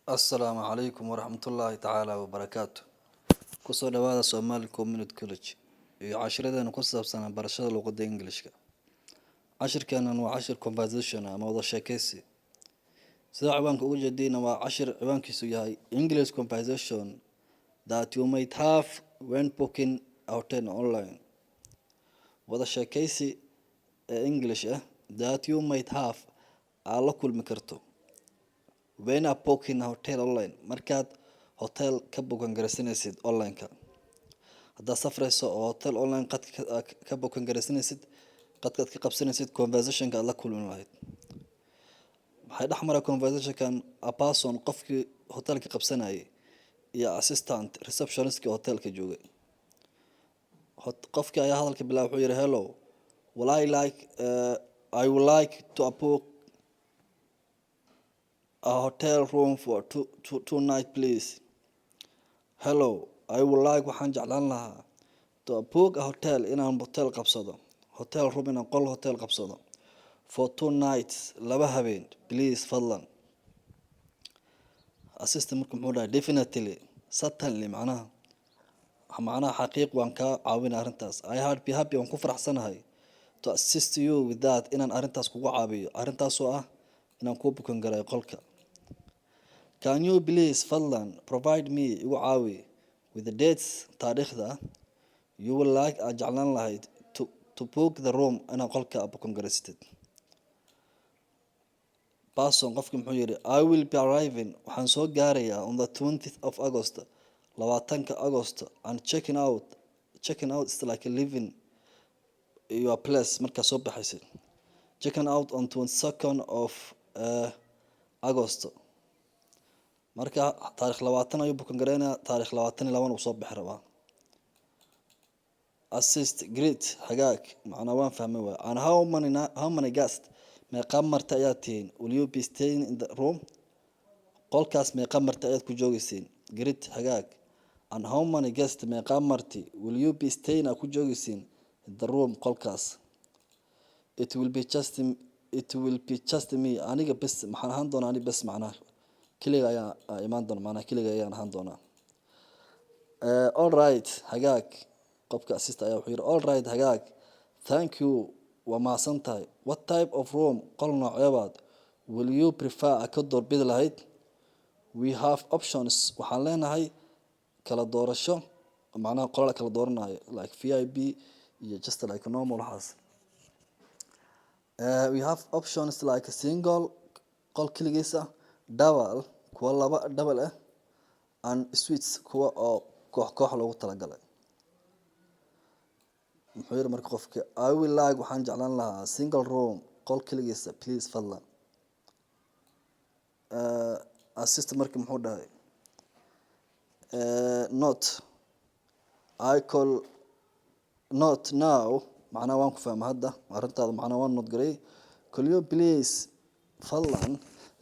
Assalaamu calaykum waraxmatullaahi tacaala wabarakaatu. Kusoo dhawaada Somali Community College iyo cashiradeena ku saabsan barashada luqadda Englishka. Cashirkeenan waa cashir conversation ama wada sheekeysi. Sida ciwaanka uga jeediina, waa cashir ciwaankiisu yahay "English conversation that you might have when booking a hotel online". Wada sheekeysi ee English ah that you might have, aad la kulmi karto, when a booking a hotel online, markaad hotel ka booking garaysanaysid online-ka. Haddaad safrayso oo hotel online qadka ka booking garaysanaysid, qadkaad ka qabsanaysid, conversationka aad la kulmi lahayd waxay dhex mara conversationkan a person, qofkii hotelka qabsanayay, iyo assistant, receptionistkii hotelka joogay. Qofkii ayaa hadalka bilaabay. Wuxuu yihi, "Hello, will I like I would like to book a hotel room for two night, please." "Hello, I would like," waxaan jeclaan lahaa, "to book a hotel," inaan hotel qabsado, hotel room, inaan qol hotel qabsado, "for 2 nights," 2 habeen, "please," fadlan. Assistant marka muxuu dhahay? "Definitely," certainly, macnaha xaqiiq, waan kaa caawinay arrintaas. "I had be happy," waan ku faraxsanahay, "to assist you with that," inaan arrintaas kugu caawiyo, arrintaasoo ah inaan kuu booking garay qolka. "Can you please," fadlan, "provide me," igu caawi, "with the dates," taariikhda, "you will like," aad jeclaan lahayd, to book the room, inaad qolka booking garaysatid. Person, qofki muxuu yihi? "I will be arriving," waxaan soo gaarayaa, "on the 20th of August," 20-ka August, "and checking out." Checking out is like leaving your place markaa soo baxaysid. "Checking out on 22nd of August." Marka taarikh 20 ayuu booking gareynaya, taarikh 22-na uu soo bixi rabaa. Assist: "Great," hagaag, macnaa waan fahmay waay. "And how many guest," meeqa marti ayaad tihiin, "will you be staying in the room?" Qolkaas meeqa marti ayaad ku joogeysiin? "Great," hagaag. "And how many guest," meeqa marti, "will you be staying," aad ku joogeysiin, "in the room," qolkaas? It will be just me," aniga bes maxaan ahaan doonaa, ani bes, macnaha keliga ayaa imaan doona, macnaha keliga ayaan ahaan doonaa. "All right," hagaag. Qofka assist ayaa wuxuu yidhi, "All right," hagaag, "thank you," waa mahadsan tahay. "What type of room," qol nooceebaad, "will you prefer," a ka doorbidi lahayd? "We have options," waxaan leenahay kala doorasho, macnaha qolal kala dooranayo, like VIP iyo just like normal waxaas. "We have options like single," qol keligiis ah, double, kuwa laba double ah, and suites, kuwa oo koox koox loogu talagalay." Muxuu yidhi marka qofki? "I will like," waxaan jeclaan lahaa, "single room," qol keligiisa, "please," fadlan. Assist marka muxuu dhahay? "Not I call not now," macnaha waan ku fahma hadda arrintaada, macnaha waan note garay. "Could you please," fadlan,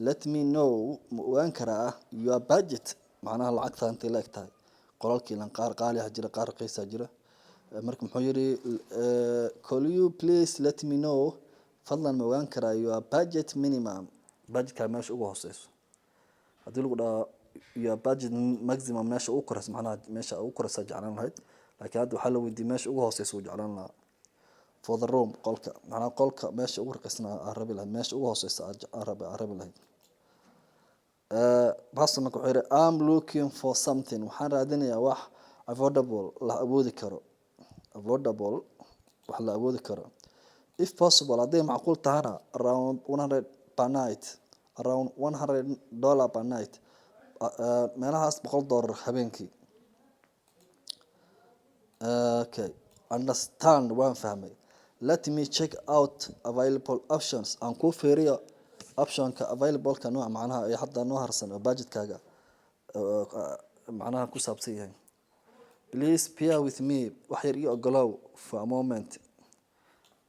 "let me know," ma ogaan karaa, "your budget," macnaha lacagta intay la eg tahay? Qolalkii ilan qaar qaali ah jira, qaar raqiisa jira. Marka muxuu yidhi? "Could you please let me know," fadlan ma ogaan karaa, "your budget minimum," budgetka meesha ugu hooseyso. Haddii lagu dhaho "your budget maximum," meesha ugu koreysa, macnaha meesha ugu koreysa jeclaan lahayd, laakiin hadda waxaa la weydiiyey meesha ugu hooseysa uu jeclaan lahaa, "for the room," qolka, macnaha qolka meesha ugu raqiisna aad rabi lahayd, meesha ugu hooseysa aad rabi lahayd. Pastor marka wuxuu yidhi, "I'm looking for something," waxaan raadinayaa wax, "affordable," la awoodi karo, affordable, wax la awoodi karo, "if possible," hadday macquul tahana, "around 100 per night," around $100 per night, meelahaas $100 habeenkii. Okay, "Understand," waan fahmay. "Let me check out available options," aan kuu fiiriyo optionka available-ka, nooc macnaha ee hadda noo harsan oo budgetkaaga macnaha ku saabsan yahay. "Please bear with me," wax yar ii ogolow, "for a moment,"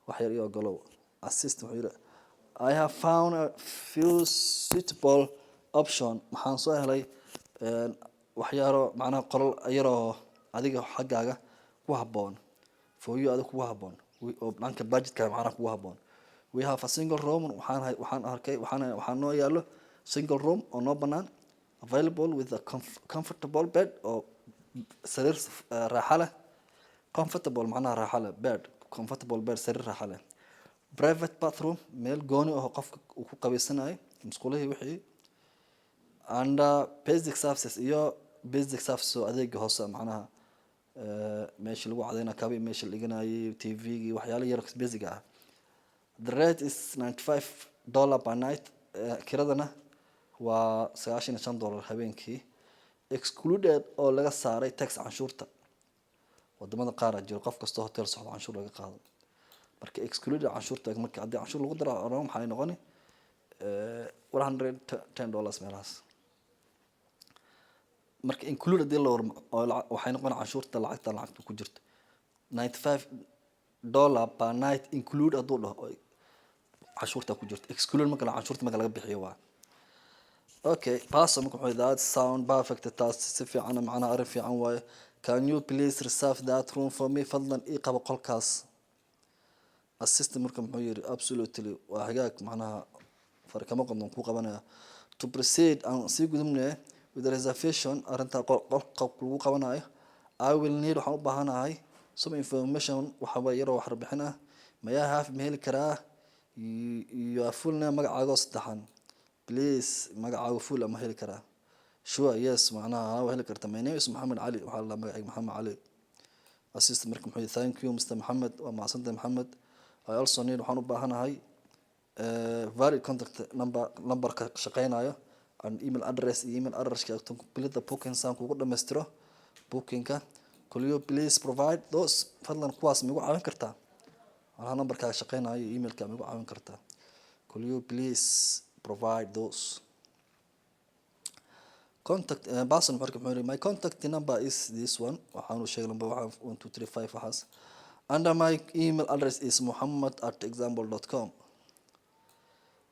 wax yar ii ogolow. Assist wuxuu yidhi, "I have found a few suitable option," maxaan soo helay waxyaalo, macnaha qolal yaroo adiga xaggaaga ku habboon, "for you," adiga kugu habboon, oo dhanka budgetka macnaha kugu habboon. "We have a single room," waxaan arkay, waxaan noo yaalo single room oo noo banaan, Available with a comfortable bed, oo sariir raaxa leh. Comfortable macnaha raaxa leh. Bed, comfortable bed, sariir raaxa leh. Private bathroom, meel gooni ah oo qofka uu ku qabaysanayo, musqulihii wixii. And basic services, iyo basic services oo adeega hoose, macnaha meesha lagu cadeyna, kabi meesha la dhiganayay, TV-gii, waxyaalo yar basic ah. The rate is $95 per night. Kiradana waa $95 habeenkii, excluded, oo laga saaray, tax, canshuurta. Wadamada qaar aa jiro qof kastoo hotel socdo canshuur laga qaado. Marka excluded canshuurta, marka haddii canshuur lagu daro maxay noqoni? $110 meelahaas. Marka include hadii la oo waxay noqon canshuurta lacagta ku jirto. $95 per night include hadduu dhaho, canshuurta ku jirto. Exclude marka canshuurta marka laga bixiyo waa. Okay, person marka wuxuu: "That sound perfect." Taas si fiican, macnaha arrin fiican waaye. "Can you please reserve that room for me?" Fadlan ii qabo qolkaas. Assistant marka muxuu yiri? "Absolutely." Waa hagaag, macnaha far kama qodno, ku qabanaya. To proceed, aan sii gudubne, with the reservation, arrinta qolka lagu qabanayo, I will need, waxaan u baahanahay, some information, waxa way yaroo wax warbixin ah. May I have, ma heli karaa, your full name, magacaaga oo saddexan, please? Magacaaga full ma heli karaa? Sure, yes, macnaha waa heli kartaa. My name is Maxamed Cali. Waxaa la magacayga Maxamed Cali. Assistant marka muxuu yidhi? "Thank you, Mr Maxamed." Waa mahadsantahay, Maxamed. I also need, waxaan u baahanahay, valid contact number, numberka shaqeynayo, and email address, iyo email addresska, to complete the booking, saan kugu dhamaystiro bookingka. Could you please provide those? Fadlan kuwaas ma igu caawin kartaa? Macnaha numberkaaga shaqeynayo iyo emailka ma igu caawin kartaa? Could you please provide those? Contact person marka muxuu yidhi? "My contact number is this one." Waxaanu sheegay number, waxaa 1235 waxaas. "And my email address is muhammad@example.com."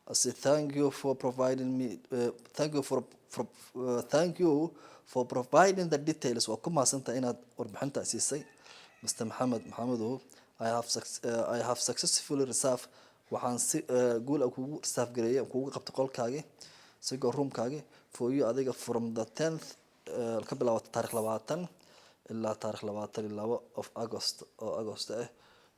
I say thank you for providing me thank you for providing the details. Waa ku mahadsantahay inaad warbixinta siisay, Mr Maxamed, Maxamedow. I have successfully reserved, waxaan si guul ah kugu reserve gareeyay, kugu qabtay qolkaagi, sigoo roomkaagi, for you, adiga, from the 10th, ka bilaabata taarikh 20 ilaa taarikh 22 of August, oo August ah.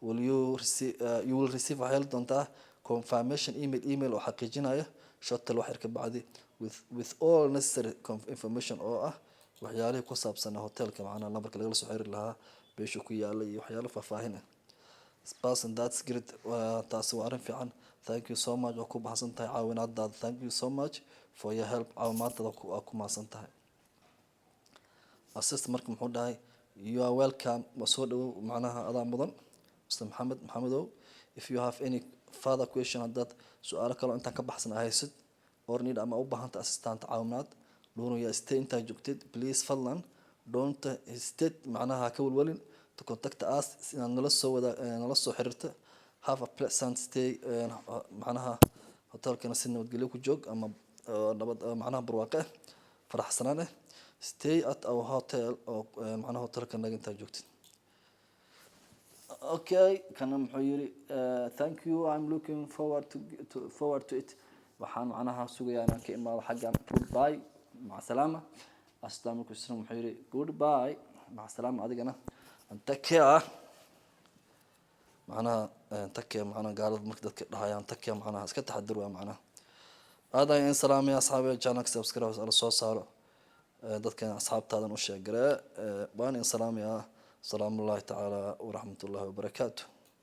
Will you receive you will receive, waxay heli doontaa, confirmation email, email oo xaqiijinaya, shortly, wax yar ka bacdi, with all necessary information, oo ah waxyaalihii ku saabsan hotelka, macnaha lambarka lagala soo xiriiri lahaa, beeshuu ku yaalay iyo waxyaalo faahfaahin ah. Person: "That's great." Taasi waa arrin fiican. "Thank you so much." Waa ku mahadsan tahay caawinaadaada. "Thank you so much for your help." Caawimaadada waa ku mahadsan tahay. Assistant marka muxuu dhahay? "You are welcome." Waa soo dhawow, macnaha adaa mudan, Mr Maxamed, Maxamedow. "If you have any further question," haddaad su-aalo kaloo intaan ka baxsan haysid, or need, ama u baahanta, assistant, caawinaad, during your stay, intaad joogtid, please, fadlan, don't hesitate, macnaha ka walwalin, to contact us, inaad nala soo wada nala soo xiriirto. "Have a pleasant stay." Macnaha hotelkana si nabadgelyo ku joog ama nabad, macnaha barwaaqe ah, faraxsanaan ah. Stay at our hotel, oo macnaha hotelka naga intaad joogtid. Okay, kana muxuu yiri? "Thank you, I'm looking forward to it." Waxaan macnaha sugayaa inaan ka imaado xaggan. "Goodbye." Maca salaama. Astaan markuu isna muxuu yiri? "Goodbye." Maca salaama adigana. And take care. Macnaha take care, macnaha gaalada marka dadka dhahayaan take care, macnaha iska taxadir waa macnaha. Aad ayaan in salaamaya, asxaabi. Channelka subscribe ala soo saaro, dadkan asxaabtaadan u sheegaree. Waan in salaamayaa. Asalaamu ullahi tacaala waraxmat ullahi wabarakaatu.